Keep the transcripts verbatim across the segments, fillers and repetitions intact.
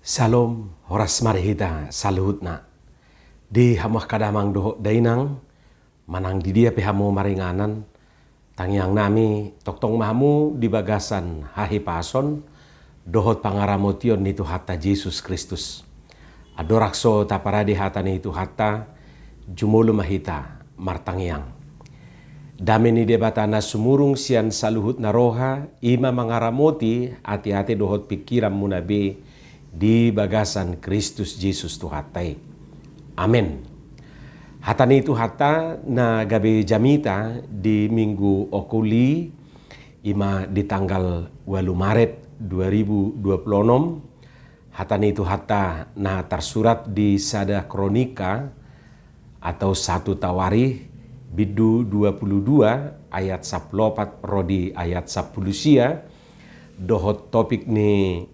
Salom, horas ma di hita saluhutna. Di hamu angka damang dohot dainang, manang di dia pe hamu maringanan, tangiang nami tongtong ma hamu di bagasan hahipason dohot pangaramotion ni Tuhanta Jesus Kristus. Andorang so taparade hata ni Tuhanta, jumolo ma hita martangiang. Dame ni Debata na sumurung sian saluhutna roha, i ma mangaramoti ateate dohot pingkiranmuna be di bagasan Kristus Jesus Tuhanta i. Amen. Hata ni Tuhanta na gabe jamita di minggu okuli, i ma di tanggal ualu Maret dua ribu dua puluh onom, hata ni Tuhanta na tarsurat di sada Kronika atau satu Tawarikh, bindu dua puluh dua ayat sampulu opat ro di ayat sampulu sia, dohot topik ni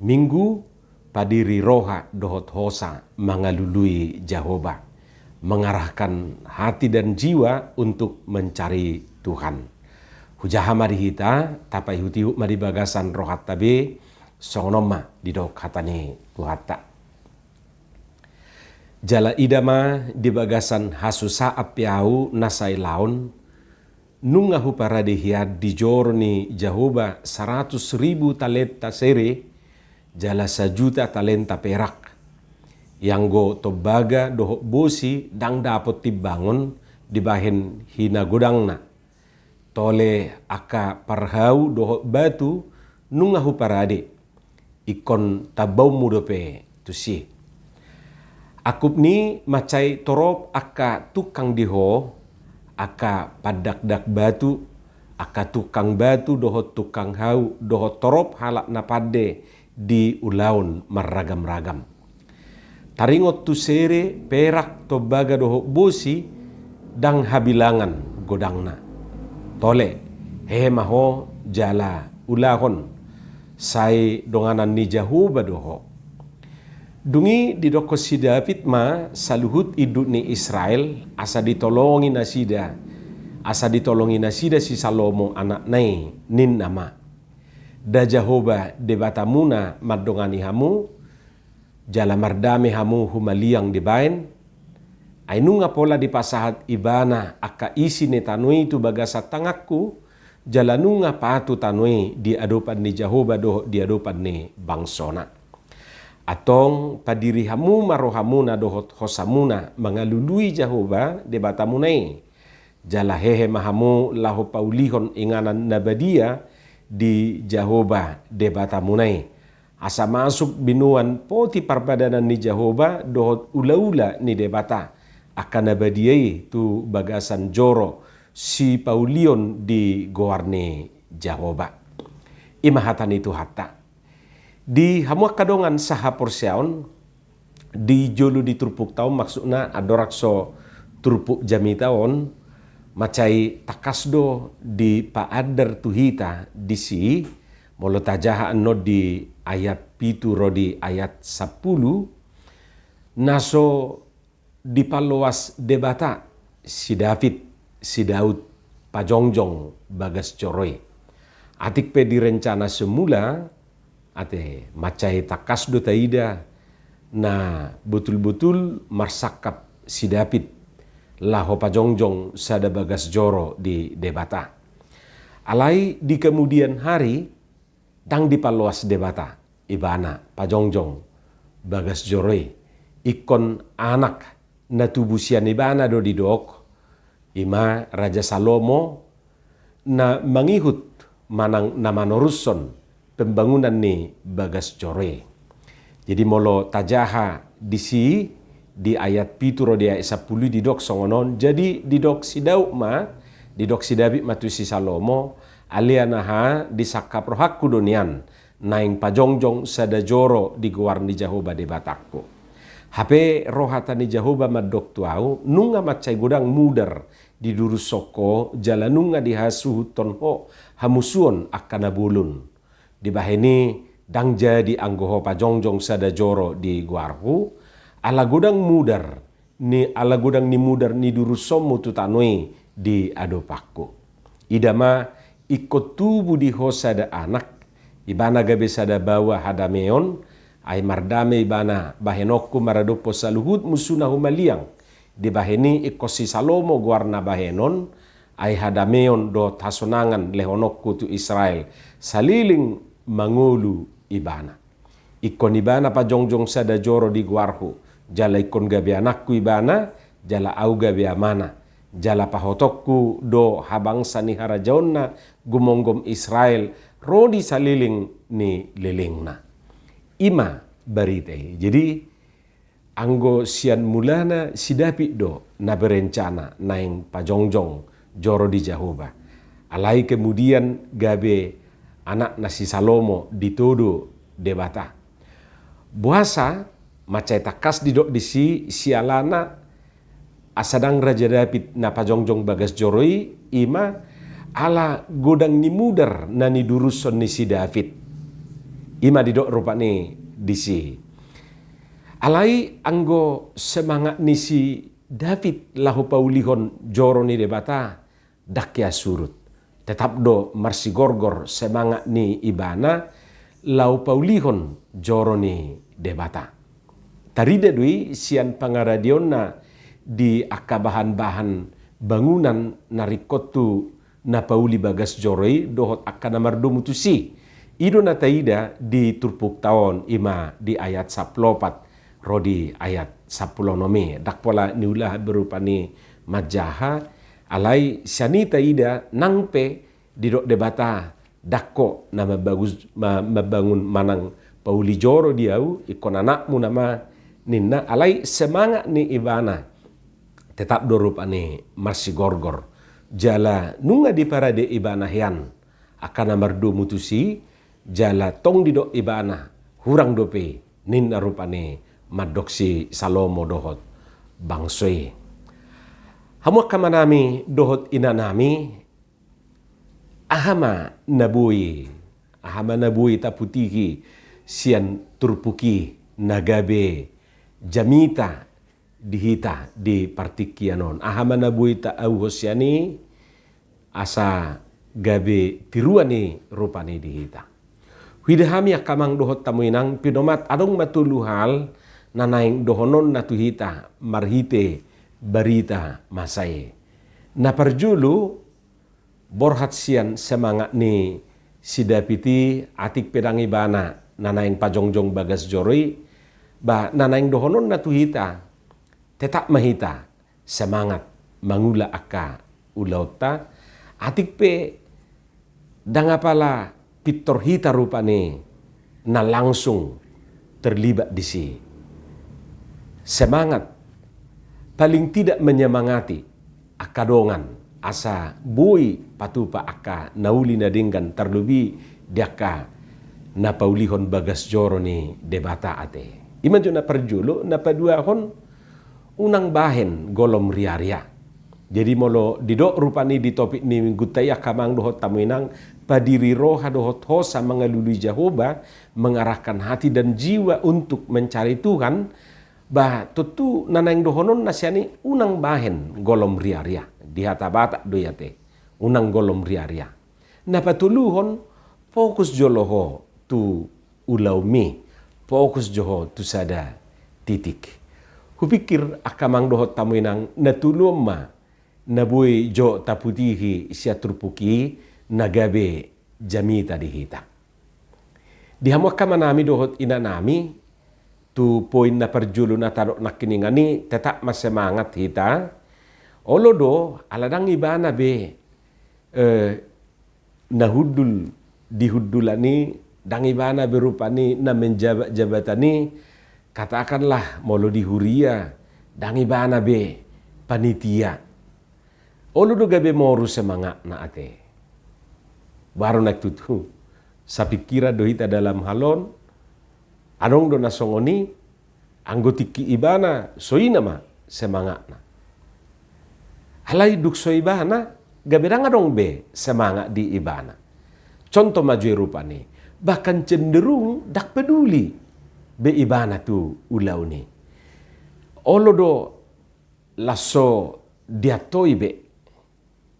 minggu, padiri roha dohot hosa mangalului Jahowa, mengarahkan hati dan jiwa untuk mencari Tuhan. Hujaha ma di hita, tapaihutihut ma di bagasan rohanta be, songon on ma didok hata ni Tuhanta. Jala ida ma di bagasan hasusaan pe ahu na sailaon, nunga huparade hian di joro ni Jahowa saratus ribu talenta sere, jala sajuta talenta perak. Ianggo tombaga dohot bosi ndang dapot timbangon dibahen hinagodangna. Tole angka parhau dohot batu nunga huparade, ingkon tambaonmu dope tusi. Angkup ni mansai torop angka tungkang di ho, angka pandakdak batu, angka tungkang batu dohot tungkang hau, dohot torop halak na pande di ulaon marragamragam. Taringot tu sere, perak, tombaga dohot bosi, ndang habilangan godangna. Tole, hehe ma ho jala ulahon, sai donganan ni Jahowa do ho. Dung i didokkon si David ma saluhut induk ni Israel, asa ditolongi nasida, asa ditolongi nasida si Salomo anakna i, ninna ma: Nda Jahowa Debatamuna mandongani hamu, jala mardame hamu humaliang dibahen? Ai nunga pola dipasahat Ibana angka isi ni tano i tu bagasan tanganku, jala nunga patu tano i di adopan ni Jahowa dohot di adopan ni bangsona. Antong padiri hamu ma rohamuna dohot hosamuna mangalului Jahowa Debatamuna i. Jala hehe ma hamu laho paulihon inganan na badia di Jahowa Debatamuna i, asa masuk binoan poti parpadanan ni Jahowa dohot ulaula ni Debata angka na badia i tu bagasan joro sipaulihon di goar ni Jahowa. I ma hata ni Tuhanta. Di hamu angka dongan sahaporseaon, di jolo di turpukta on, maksudna andorang so turpuk jamita on, mansai tangkas do dipaandar tu hita disi, molo tajaha annon di ayat pitu ro di ayat sampulu, na so dipaloas Debata si David, si Daud, pajongjong bagas joro i. Atik pe di rencana semula, ate, mansai tangkas do taida na botul-botul marsangkap si David laho pajongjong sada bagas joro di Debata. Alai di kemudian hari, ndang dipaloas Debata ibana pajongjong bagas joro i. Ingkon anak na tubu sian ibana do didok, i ma Raja Salomo, na mangihut manang na manorushon pembangunan ni bagas joro i. Jadi molo tajaha disi, di ayat pitu ro di ayat sampulu i didok songon on. Jadi didok si Daud ma, didok si David ma tu si Salomo: Alai na aha, disangkap rohangku do nian naeng pajongjong sada joro di goar ni Jahowa Debatangku. Hape ro hata ni Jahowa mandok tu ahu: Nunga mansai godang mudar didurushon ho, jala nunga dihasuhuthon ho hamusuon angka na bolon. Dibahen i, ndang jadi anggo ho pajongjong sada joro di goarhu, ala godang mudar ni, ala godang ni mudar nidurushonmu tu tano i di adopanku. Ida ma, ingkon tubu di ho sada anak, ibana gabe sada baoa hadameon, Ai mardame ibana bahenonku maradophon saluhut musuna humaliang. Dibahen i ingkon si Salomo goarna bahenon, ai hadameon dohot hasonangan lehononku tu Israel, saleleng mangolu ibana. Ingkon ibana pajongjong sada joro di goarhu, jala ingkon gabe anakku ibana, jala ahu gabe amana, jala pahotonku do habangsa ni harajaonna gumomgom Israel ro di saleleng ni lelengna. I ma barita i. Jadi, anggo sian mulana si David do na berencana naeng pajongjong joro di Jahowa. Alai kemudian gabe anakna si Salomo ditodo Debata. Boasa mansai tangkas didok disi sialana asa ndang Raja David na pajongjong bagas joro i, i ma ala godang ni mudar na nidurushon ni si David. I ma didok rupani disi. Alai anggo semangat ni si David laho paulihon joro ni Debata, ndang hea surut. Tetap do marsigorgor semangat ni ibana laho paulihon joro ni Debata. Tarida do i sian pangaradeonna di angka bahan-bahan bangunan na ringkot tu na pauli bagas joro i dohot angka na mardomu tusi. I do na taida di turpukta on, i ma di ayat sampulu opat ro di ayat sampulu onom i. Ndang pola niula be rupani manjaha, alai sian i taida nang pe didok Debata, ndang ho na mambagus-, ma-, mambangun manang pauli joro di ahu, ingkon anakmu nama ninna, alai semangat ni ibana tetap do rupani marsigorgor. Jala nunga diparade ibana hian angka na mardomu tusi, jala tong didok ibana, hurang dope i, ninna rupani mandok si Salomo dohot bangso i. Hamu angka amanami dohot inanami, aha ma na boi, aha ma na boi taputihi sian turpuk i na gabe jamita di hita di partingkian on? Aha ma na boi taauhon sian i asa gabe tiruan i rupani di hita? Huida hami angka amang dohot hamu inang, pinomat adong ma tolu hal na naeng dohononna tu hita marhite barita masa i. Na parjolo, borhat sian semangat ni si David i, atik pe ndang ibana na naeng pajongjong bagas joro i, ba na naeng dohononna tu hita, tetap ma hita semangat mangula angka ulaonta, atik pe ndang apala pintor hita rupani na langsung terlibat disi. Semangat, paling tidak menyemangati angka dongan asa boi patupa angka na uli na denggan, tarlobi di angka na paulihon bagas joro ni Debata ate. I ma jo na parjolo. Na paduahon, unang bahen golom riaria. Jadi molo didok rupani di topik ni minggunta i angka amang dohot hamu inang, padiri roha dohot hosa mangalului Jahowa, mengarahkan hati dan jiwa untuk mencari Tuhan, ba tontu na naeng dohononna sian i unang bahen golom riaria. Di hata Batak do i ate, unang golom riaria. Na patoluhon, fokus jolo ho tu ulaonmi, fokus jo ho tu sada titik. Hupikir angka amang dohot hamu inang, na tolu on ma na boi jo taputihi sian turpuk i na gabe jamita di hita. Di hamu angka amanami dohot inanami, tu poin na parjolo na tadok nangkiningan i, tetap ma semangat hita. Olo do, ala ndang ibana be, eh, na hundul di hundulan i, ndang ibana be rupani na menjabat jabatan i, katakanlah molo di huria, ndang ibana be panitia. Olo do gabe moru semangatna ate. Baru naeng tutu sapingkiran do hita dalam hal on, adong do na songon i, anggo tingki ibana, songon i ma semangatna. Alai dung so ibana, gabe ndang adong be semangat di ibana. Contoh ma jo i rupani, bahkan cenderung ndang peduli be ibana tu ulaon i. Olo do laos so diantoi be.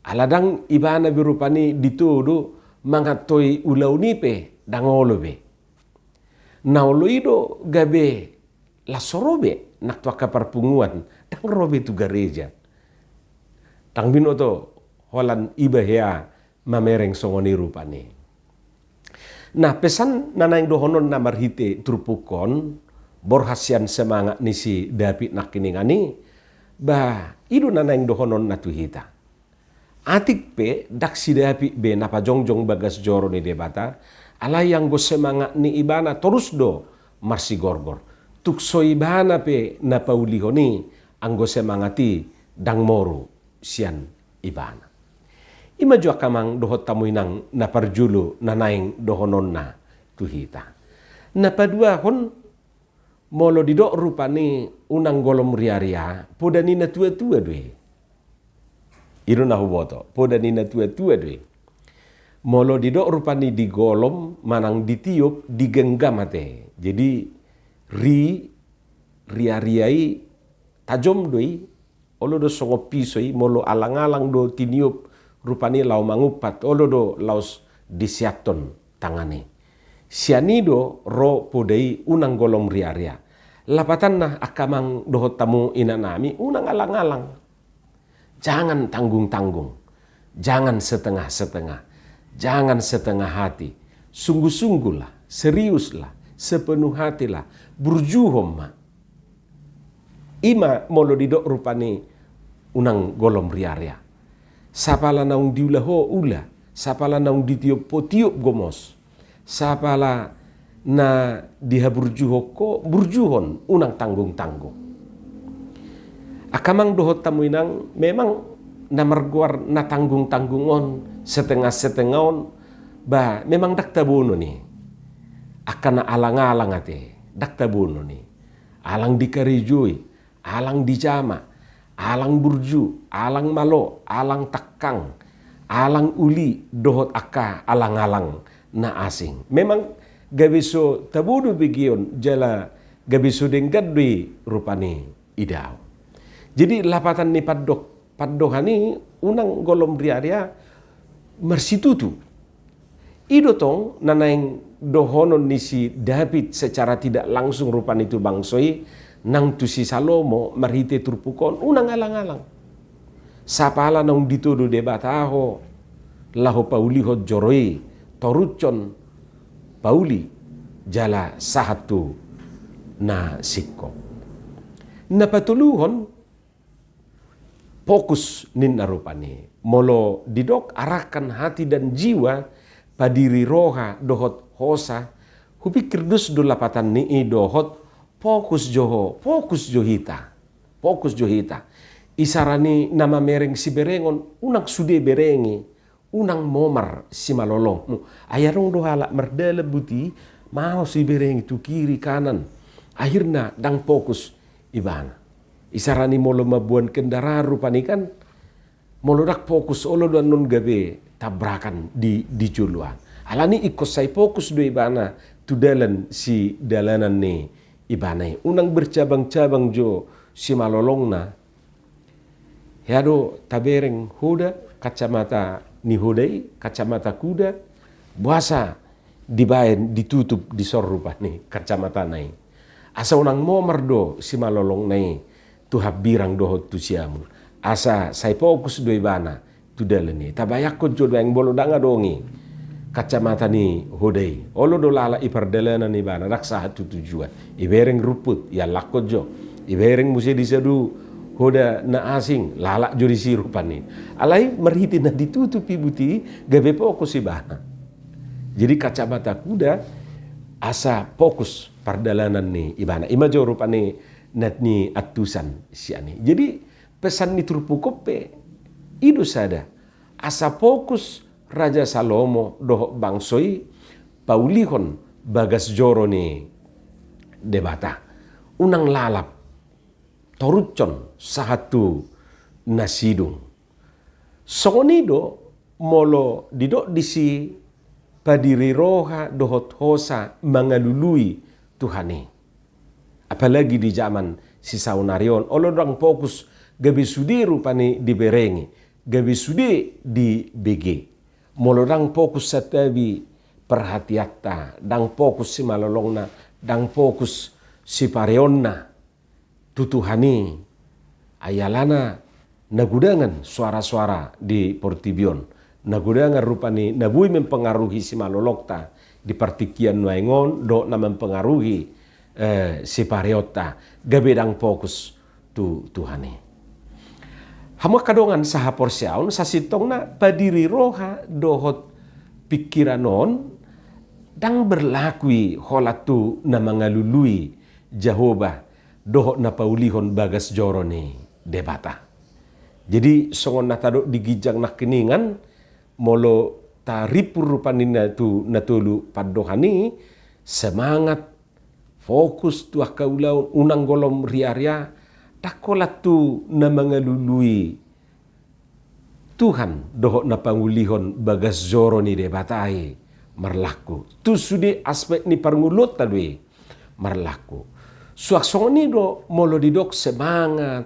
Ala ndang ibana be rupani ditodo mangantoi ulaon i pe ndang olo be. Na olo i do gabe las so ro be nang tu angka parpunguan, ndang ro be tu gareja. Ndang binoto holan iba hea mamereng songon i rupani. Nah, pesan na naeng dohononna marhite turpuk on, borhat sian semangat ni si David nangkiningan i, bah, i do na naeng dohononna tu hita. Atik pe ndang si David be na pajongjong bagas joro ni Debata, alai anggo semangat ni ibana torus do marsigorgor. Tung so ibana pe na paulihon i, anggo semangat i ndang moru sian ibana. I ma jo angka amang dohot hamu inang na parjolo na naeng dohononna tu hita. Na paduahon, molo didok rupani unang golom riaria, poda ni na tuatua do i. I do na huboto, poda ni na tuatua do i. Molo didok rupani digolom manang ditiop, digenggam ate. Jadi ri, riaria i tajom do i, olo do songon piso i, molo alangalang do tiniop rupani laho mangumpat, olo do laos diseathon tangan i. Sian i do ro poda i unang golom riaria. Lapatanna angka amang dohot hamu inanami, unang alangalang. Jangan tanggung-tanggung. Jangan setengah-setengah. Jangan setengah hati. Sungguh-sungguhlah, seriuslah, sepenuh hatilah. Burjuhon ma. I ma molo didok rupani unang golom riaria. Sapala naung diula ho, ula. Sapala naung ditiop ho, tiop gomos. Sapala na dihaburjuhon ho, burjuhon, unang tanggung-tanggung. Angka amang dohot hamu inang, memang na margoar na tanggung-tanggung on, setengah-setengah on, bah, memang ndang taboanon i. Angka na alang-alang ate, ndang taboanon i. Alang dikarejoi, alang dijama, alang burju, alang malo, alang tangkang, alang uli, dohot angka alang-alang na asing. Memang gabe so tabo do begeon, jala gabe so denggan do i rupani idaon. Jadi lapatan ni pandok, pandohan i unang golom riaria marsitutu. I do tong na naeng dohonon ni si David secara tidak langsung rupani tu bangso i, nang tu si Salomo marhite turpuk on, unang alang-alang. Sapala naung ditodo Debata ho laho paulihon joro i, torushon, pauli, jala sahat tu na singkop. Na patoluhon, fokus ninna rupani. Molo didok arahkan hati dan jiwa, padiri roha dohot hosa, hupikir dos do lapatan ni i dohot fokus jo ho, fokus jo hita. Fokus jo hita. Isarani na mamereng siberengon, unang sude berengi, unang momar simalolongmu. Ai adong do halak mardalan buti, maos iberengi tu kiri kanan. Akhirna ndang fokus ibana. Isarani molo mamboan kendaraan rupani kan, molo ndang fokus, olo do annon gabe tabrakan di, di joloan. Alani ingkon sai fokus do ibana tu dalan sidalanan ni ibana i. Unang bercabang-cabang jo simalolongna. Hea do tabereng hoda, kacamata ni hoda i, kacamata kuda, boasa dibaen ditutup di son rupani kacamatana i. Asa unang momar do simalolongna i tu hambirang dohot tu siamun. Asa sai fokus do ibana tu dalan i. Tabayangkon jo do aeng molo ndang adong i kacamata ni hoda i. Olo do lalap i pardalanan ibana, ndang sahat tu tujuan. Ibereng rumput, ialakkon jo. Ibereng muse di sadu hoda na asing, lalap jo disi rupani. Alai marhite na ditutup i buti i, gabe fokus ibana. Jadi kacamata kuda asa fokus pardalanan ni ibana. I ma jo rupani na niantusan sian i. Jadi pesan ni turpuk on pe i do sada. Asa fokus Raja Salomo dohot bangso i paulihon bagas joro ni Debata. Unang lalap, torushon sahat tu na sidung. Songon i do molo didok disi padiri roha dohot hosa mangalului Tuhan i. Apalagi di jaman sisaonari on, olo ndang fokus, gabe sude rupani diberengi, gabe sude dibege. Molo ndang fokus santabi parhatianta, ndang fokus simalolongna, ndang fokus sipareonna tu Tuhan i. Ai alana na godangan soara-soara di portibi on, na godangan rupani na boi mempengaruhi simalolokta di partingkian nuaeng on dohot na mempengaruhi, eh, sipareonta, gabe ndang fokus tu Tuhan i. Hamu angka dongan sahaporseaon, sasintongna padiri roha dohot pingkiran on ndang berlaku i holan tu na mangalului Jahowa dohot na paulihon bagas joro ni Debata. Jadi songon na tadok di ginjang nangkiningan, molo tarimpur rupani na tu na tolu pandohan i, semangat, fokus tu angka ulaon, unang golom riaria, ndang holan tu na mangalului Tuhan dohot na paulihon bagas joro ni Debata i marlaku. Tu sude aspek ni parngoluonta do i marlaku. Suang songon i do molo didok semangat,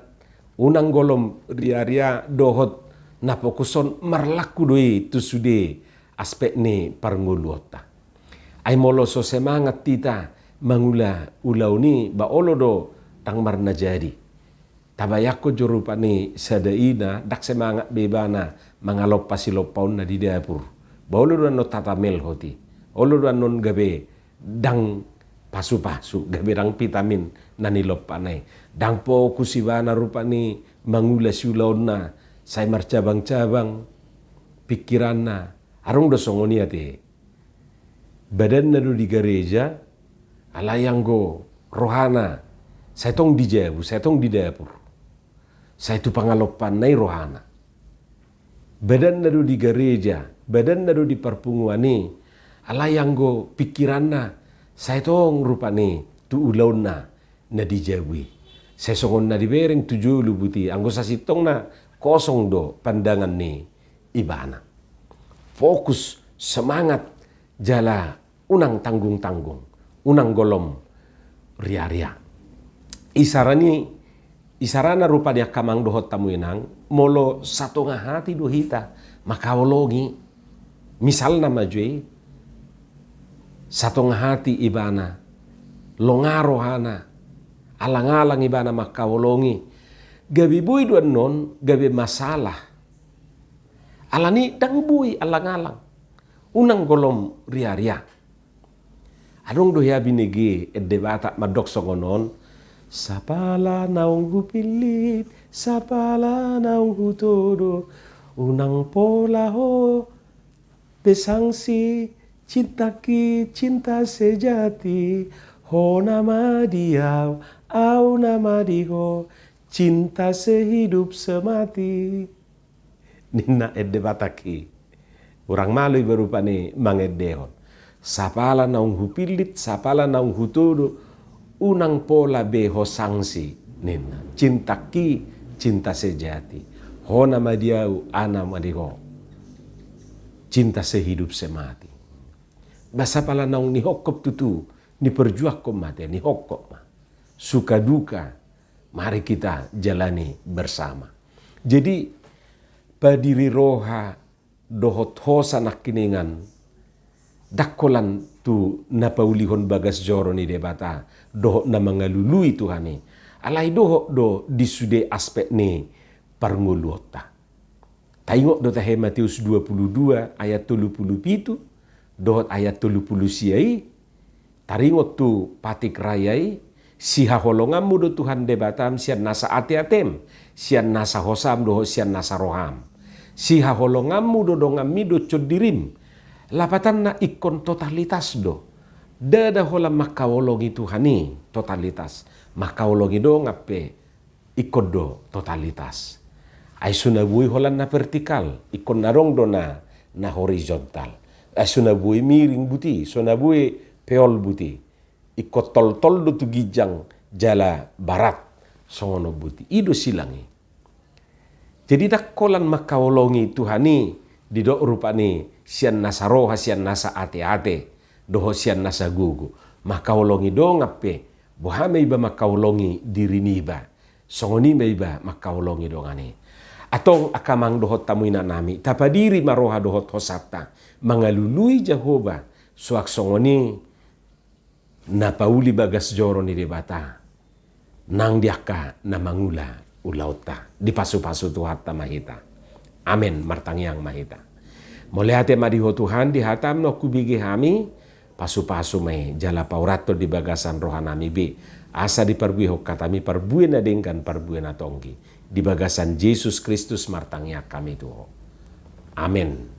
unang golom riaria dohot na fokus on, marlaku do i tu sude aspek ni parngoluonta. Ai molo so semangat hita mangula ulaon i, ba olo do ndang marnajadi. Tabayangkon jo rupani sada ina ndang semangat be ibana mangalompa silompaonna di dapur. Ba olo do annon tatamelhot i, olo do annon gabe ndang pasu-pasu, gabe ndang vitamin na nilompana i. Ndang fokus ibana rupani mangula siulaonna, sai marcabang-cabang pingkiranna. Adong do songon i ate. Badanna do di gareja, alai anggo rohana sai tong di jabu, sai tong di dapur. Sai tu pangalompaanna i rohana. Badanna do di gareja, badanna do di parpunguan i, alai anggo pingkiranna sai tong rupani tu ulaonna na di jabu i. Sai songon na dibereng tu jolo buti, anggo sasintongna kosong do pandangan ni ibana. Fokus, semangat, jala unang tanggung-tanggung, unang golom riaria. Isarani, isarana rupani angka amang dohot hamu inang, molo satonga hati do hita mangkaholongi, misalna ma jo i, satonga hati ibana, longa rohana, alang-alang ibana mangkaholongi, gabe boi do annon gabe masalah. Alani ndang boi alang-alang, unang golom riaria. Adong do hea binege ende Batak mandok songon on: Sapala naung hupillit, sapala naung hutodo, unang pola ho be sangsi, cintangki cinta sejati, ho nama di au, au nama di ho, cinta sehidup semati. Ninna ende Batak i. Hurang malo iba rupani mangendehon. Sapala naung hupillit, sapala naung hutodo, unang pola be ho sangsi, ninna. Cintangki cinta sejati, ho nama di au, au nama di ho, cinta sehidup semati. Ba sapala naung nihophop tutu, niperjuangkon ma ate, nihophop ma. Suka duka, mari kita jalani bersama. Jadi, padiri roha dohot hosa nangkiningan, ndang holan tu na paulihon bagas joro ni Debata dohot na mangalului Tuhan i. Alai dohot do di sude aspek ni parngoluonta. Taingot do tahe Mateus dua puluh dua ayat tolu puluh pitu dohot ayat tolu puluh sia i, taringot tu patik raya i, sihaholonganmu do Tuhan Debatam sian nasa ateatem, sian nasa hosam dohot sian nasa roham. Sihaholonganmu do donganmi dohot tondirim. Lapatanna ingkon totalitas do. Ndada holan mangkaholongi Tuhan i totalitas. Mangkaholongi dongan pe ingkon do totalitas. Ai so na boi holan na vertikal, ingkon na adong do na, na horizontal. Ai so na boi miring buti, so na boi peol buti. Ingkon toltol do tu ginjang jala barat, songon on buti. I do silang i. Jadi ndang holan mangkaholongi Tuhan i didok rupani sian nasa roha, sian nasa ateate, dohot sian nasa gogo. Mangkaholongi dongan pe, boha ma iba mangkaholongi diri niba, songon i ma iba mangkaholongi dongan i. Antong angka amang dohot hamu inanami, tapadiri ma roha dohot hosanta mangalului Jahowa, suang songon i na pauli bagas joro ni Debata, nang di angka na mangula ulaonta. Dipasupasu Tuhanta ma hita. Amen. Martangiang ma hita. Mauliate ma di Ho Tuhan, di hataM na hubege hami, pasupasu ma i jala paurathon di bagasan rohanami be, asa diparbuehon hatami parbue na denggan, parbue na tonggi. Di bagasan Jesus Kristus martangiang hami tu Ho. Amen.